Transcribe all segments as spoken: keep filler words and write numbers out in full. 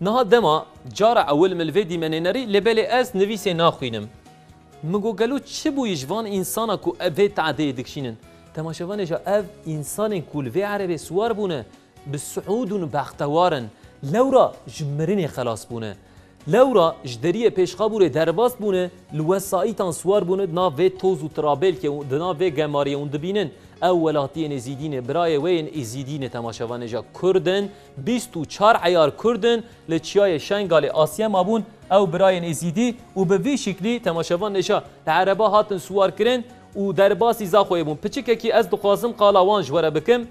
Niha dema cara ewil min li vê dîmenê nerî, lê belê ez nivîsê naxwînim. Min got, gelo çi bûyî ji van însana ku ev vê tadeyê dikişînin? Temaşevanê ja ev însanên ku li vê erebê siwar bûne, bi siûd û bextewar in. Lewra ji mirinê xelas bûne. Lewra ji deriyê Pêşxabûrê derbas bûne, li wesayîtan siwar bûne, di nav vê toz û tirabêlkê û di nav vê gemariyê hûn dibînin. Ew welatiyên Êzîdî ne, birayê wê yên Êzîdî ne, temaşevanê ja Kurd in, bîst û çar eyar Kurd in, li çiyayê Şengalê asiye mabûn, ew birayên Êzîdî û bi vî şiklî temaşevanê ja li ereba hatin siwar kirin û derbasî Zaxoyê bûn. Piçikekî ez dixwazim qala wan ji we re bikim.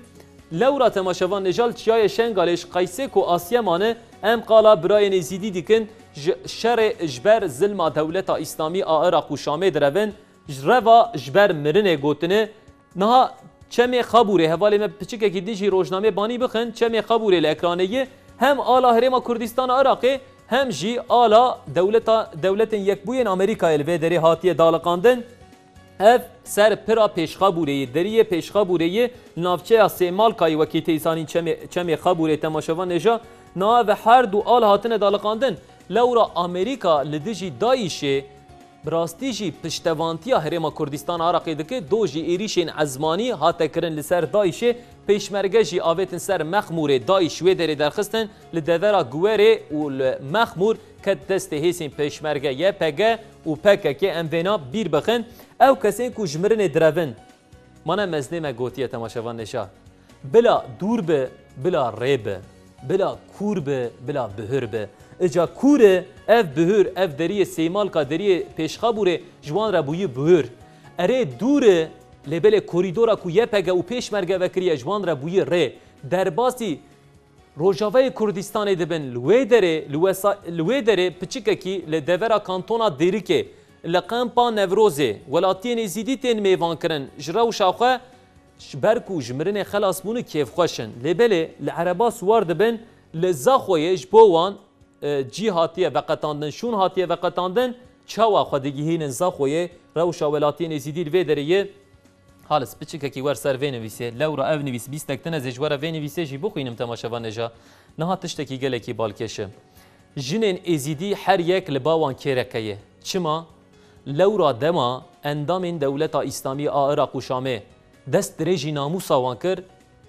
Lewra temaşevanê ja li çiyayê Şengalê ji Qeysê ku asiye mane, em qala birayên Êzîdî dikin, ji şerê ji ber zilma dewleta Îslamî a Iraq û Şamê direvin, ji reva ji ber mirinê gotine. Niha çemê Xabûrê, hevalê me piçikekî din jî rojnamê banî bixin, çemê Xabûrê li ekranê ye, hem ala Herêma Kurdistana Iraqê, hem jî ala dewleta, Dewletên Yekbûyên Amerîkayê li vê derê hatiye daliqandin. Ev ser pira Pêşxabûrê ye, deriyê Pêşxabûrê ye, li navçeya Sêmalkayê wekî tê zanîn çemê, çemê Xabûrê, temaşevanê ja. Niha ve her du al hatine daliqandin. Lewra Amerîka li dijî DAIŞê, bi rastî jî piştevantiya Herêma Kurdistana Iraqê dike, do jî êrîşên ezmanî hate kirin li ser DAIŞê, pêşmerge jî avêtin ser Mexmûrê, DAIŞ wê derê derxistin, li devera Guwerê û li Mexmûr ket destê hêsên pêşmerge Y P G û P K K, em vêna bîr bixin. Ew kesên ku ji mirinê direvin, mana mezinê me gotiye, temaşevanê ja, bila dûr bi, bila rê bi, bila kûr bi, bila bihur bi. Îca kûr e, ev bihur, ev deriyê Sêmalka, deriyê Pêşxabûrê ji wan re bûyî bihur. Erê dûr e, lê belê korîdora ku Y P G û pêşmerge vekiriye ji wan re bûyî rê. Derbasî Rojavayê Kurdistanê dibin, li wê derê, li wesa-, li wê derê piçikekî li devera kantona Dêrikê, li qempa Newrozê, welatiyên Êzîdî tên mêvankirin, ji rewşa xwe, ji ber ku ji mirinê xelas bûne kêfxweş in. Lê belê li ereba siwar dibin, li Zaxoyê ji bo wan, e, cî hatiye veqetandin, şûn hatiye veqetandin, çawa xwe digihînin Zaxoyê, rewşa welatiyên Êzîdî li vê derê ye. Halis, piçikekî wer ser vê nivîsê. Lewra ev nivîs bîstek din, ez ê ji we re vê nivîsê jî bixwînim, temaşevanê ja. Niha tiştekî gelekî balkêş e. Jinên Êzîdî her yek li ba wan kêreke ye. Çima? Lewra dema endamên Dewleta Îslamî a Iraq û Şamê dest dirêjî namûsa wan kir,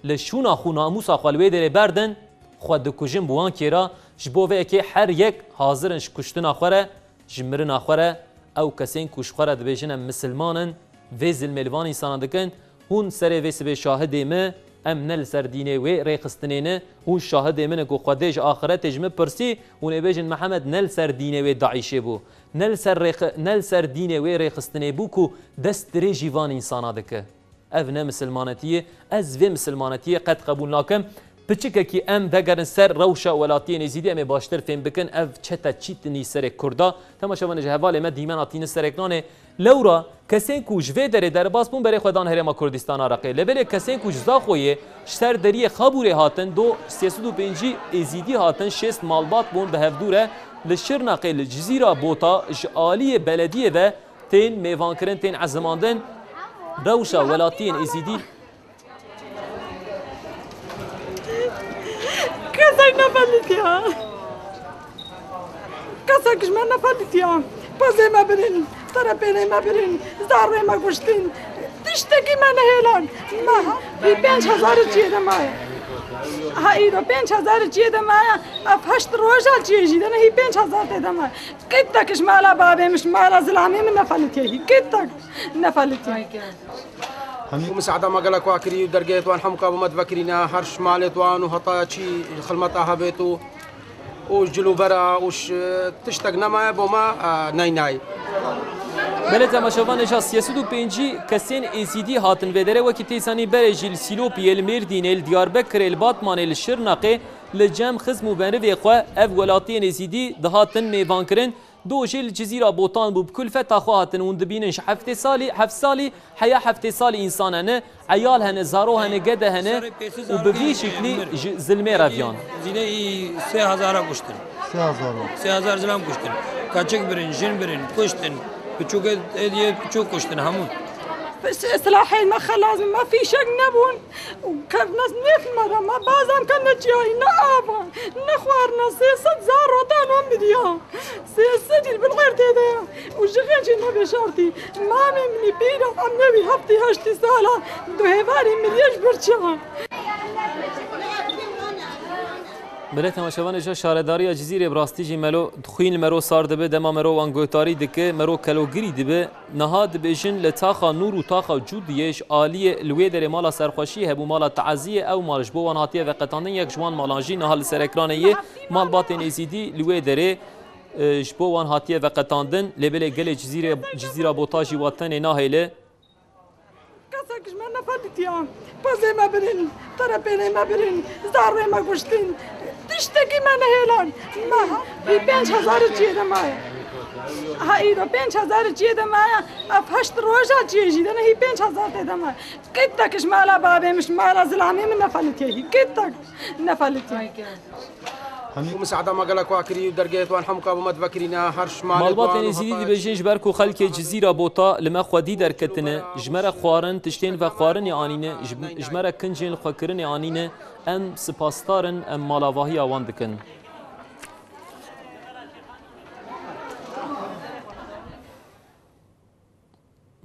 li şûna xwe namûsa xwe li wê derê berdin, xwe dikujin bi wan kêra, ji bo vê yekê her yek hazir in ji kuştina xwe re, ji mirina xwe re, ew kesên ku ji xwe re dibêjin em misilman in, vê zilmê li van însanan dikin, hûn serê vê sibê şahidê me, em ne li ser dînê wê rêxistinê ne, hûn şahidê min in ku Xwedê ji axretê ji min pirsî, hûn ê bêjin Mihemed ne li ser dînê wê DAIŞê bû, ne li ser rêxi-, ne li ser dînê wê rêxistinê bû ku dest dirêjî van însana dike. Ev ne misilmanetî ye. Ez vê misilmanetiyê qet qebûl nakim. Piçikekî em vegerin ser rewşa welatiyên Êzîdî, em ê baştir fêm bikin ev çete çî tinî serê Kurda. Temaşevanê ji hevalê me dîmena tînin ser ekranê. Lewra kesên ku ji vê derê derbas bûn berê xwe dan Herêma Kurdistana Iraqê. Lê belê kesên ku ji Zaxoyê ji ser deriyê Xabûrê hatin, do sê sed û pêncî Êzîdî hatin, şêst malbat bûn bi hevdû re li Şirnexê li Cizîra Bota ji aliyê belediyê ve tên mêvankirin, tên ezimandin. Rewşa welatiyên Êzîdî. Kesek nefelitiya. Kesek ji me nefelitiya. Pezê me birin, terepêlê me birin, zarê me kuştin. Tiştekî me nehêlan. Me hî pênc hezar çiyê de maye. Ha, îro pênc hezar çiyê de maye. Ev heşt roja çiyê jî de ne, hî pênc hezar tê de maye. Qîtek ji mala babê min, ji mala zilamê min nefelitiye hî. Qîtek nefelitiye. Û misada me gelek wa kirî û dergehê wan hemûka bo me divekirîne, her ji malê wan û heta çî xilmeta hebêt û, û cil û vera û ş-, tiştek nemaye bo me, e, neynay. Belê temaşevanê ja sê sed û pêncî kesên Êzîdî hatin vê derê, wekî tê zanî berê jî li Sîlopiyê, li Mêrdînê, li Diyarbekirê, li Batmanê, li Şirnexê, li cem xizm û berivê xwe ev welatiyên Êzîdî dihatin mêvankirin. Do jî li Cizîra Botan bû, bi kulfeta xwe hatin, hûn dibînin ji heftê salî, heft salî, heya heftê salî însan hene, eyal hene, zaro hene, gede hene û bi vî şiklî ji zilmê reviyan. Zînê î sê hezara kuştin. Sê hezar. Sê hezar zilam kuştin. Keçik birin, jin birin, kuştin. Piçûk ê, ê diye piçûk kuştin hemû. Silahê me xelaz, me fîşek nebûn. Kevnes nêf me re, me bazan ke ne çiyayî, ne ava, ne xwarina, sê sed Veşartî, mamê min î pîra em newî heftî heştî sala, du hêvarê min yê ji birçixa. Belê temaşevanê, ja şaredariya Cizîrê bi rastî jî melo dixwîn, mero sar dibe, dema mero wan gotarî dike, mero kelogirî dibe. Niha dibêjin li taxa Nûr û taxa Cûdiyê ji aliyê li wê derê mala serxweşiyê hebû, mala teeziyê, ew mal ji bo wan hatiye veqetandin, yek ji wan malan jî niha li ser ekranê yê, malbatên Êzîdî li wê derê, e, ji bo wan hatiye veqetandin. Lê belê gelê Cizîrê, Cizîra Bota jî wa tenê nahêle. Kesek ji me nefelitiya. Pezê me birin, terepêlê me birin, zarrê me kuştin. Tiştekî me nehêlan. Me hî pênc hezar çiyê de maye. Ha, îro pênc hezar çiyê de maye. Ev heşt roja çiyê jî de ne, hî pênc hezar tê de maye. Qîtek ji mala babê min, ji mala zilamê min nefelitiye hî. Qîtek nefelitiye. Hemî. Û misada me gelek wa kirî û dergehê wan hemûka bi me divekirîne, her şimanê Malbatên wan û Êzîdî heta dibêjin, ji ber ku xelkê Cizîra Bota li me xwedî derketine, ji me re xwarin, tiştên vexwarinê anîne, ji, ji me re kincên lixwekirinê anîne, em sipasdar in, em malavahiya wan dikin.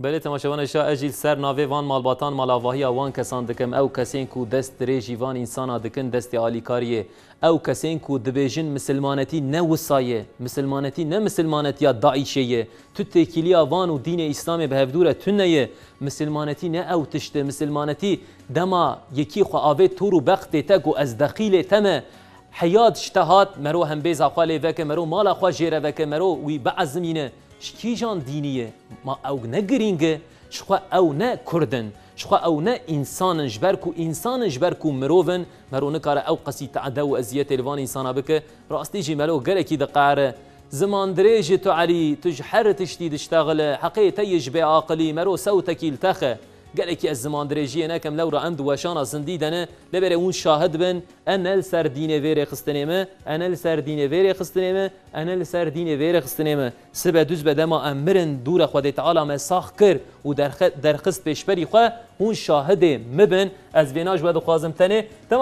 Belê temaşevanê, şa ez jî li ser navê van malbatan malavahiya wan kesan dikim. Ew kesên ku dest dirêjî van însana dikin destê alîkariyê. Ew kesên ku dibêjin misilmanetî ne wisa ye. Misilmanetî ne misilmanetiya DAIŞê ye. Tu têkiliya van û dînê Îslamê bi hevdû re tune ye. Misilmanetî ne ew tişt e. Misilmanetî dema yekî xwe avêt tûr û beq tê te got ez deqîlê te me. Heyat ji te hat, mero hembêza xwe lê veke, mero mala xwe jê re veke, mero wî biezimîne. Ji kîjan dînî ye? Ma ew ne girîng e? Ji xwe ew ne Kurd in. Ji xwe ew ne însan in. Ji ber ku însan in, ji ber ku mirov in, mero nikare ew qesî teade û eziyetê li van însana bike. Rastî jî melo gelekî diqehire. Ziman dirêj î tu Elî, tu ji her tiştî diştexile. Heqê te yê ji bêaqilî, mero sewtekî li tex e. Gelekî ez ziman dirêjiyê nekim, lewra em di weşana zindî de ne. Lê berê hûn şahid bin, e ne li ser dînê vê rêxistinê me, e ne li ser dînê vê rêxistinê me, e ne li ser dînê vê rêxistinê me. Sibe duz be dema em mirin, dûre Xwedê Teala me sax kir û derxe-, derxist pêşberî xwe, hûn şahidê min bin, ez vêna ji we dixwazim tenê.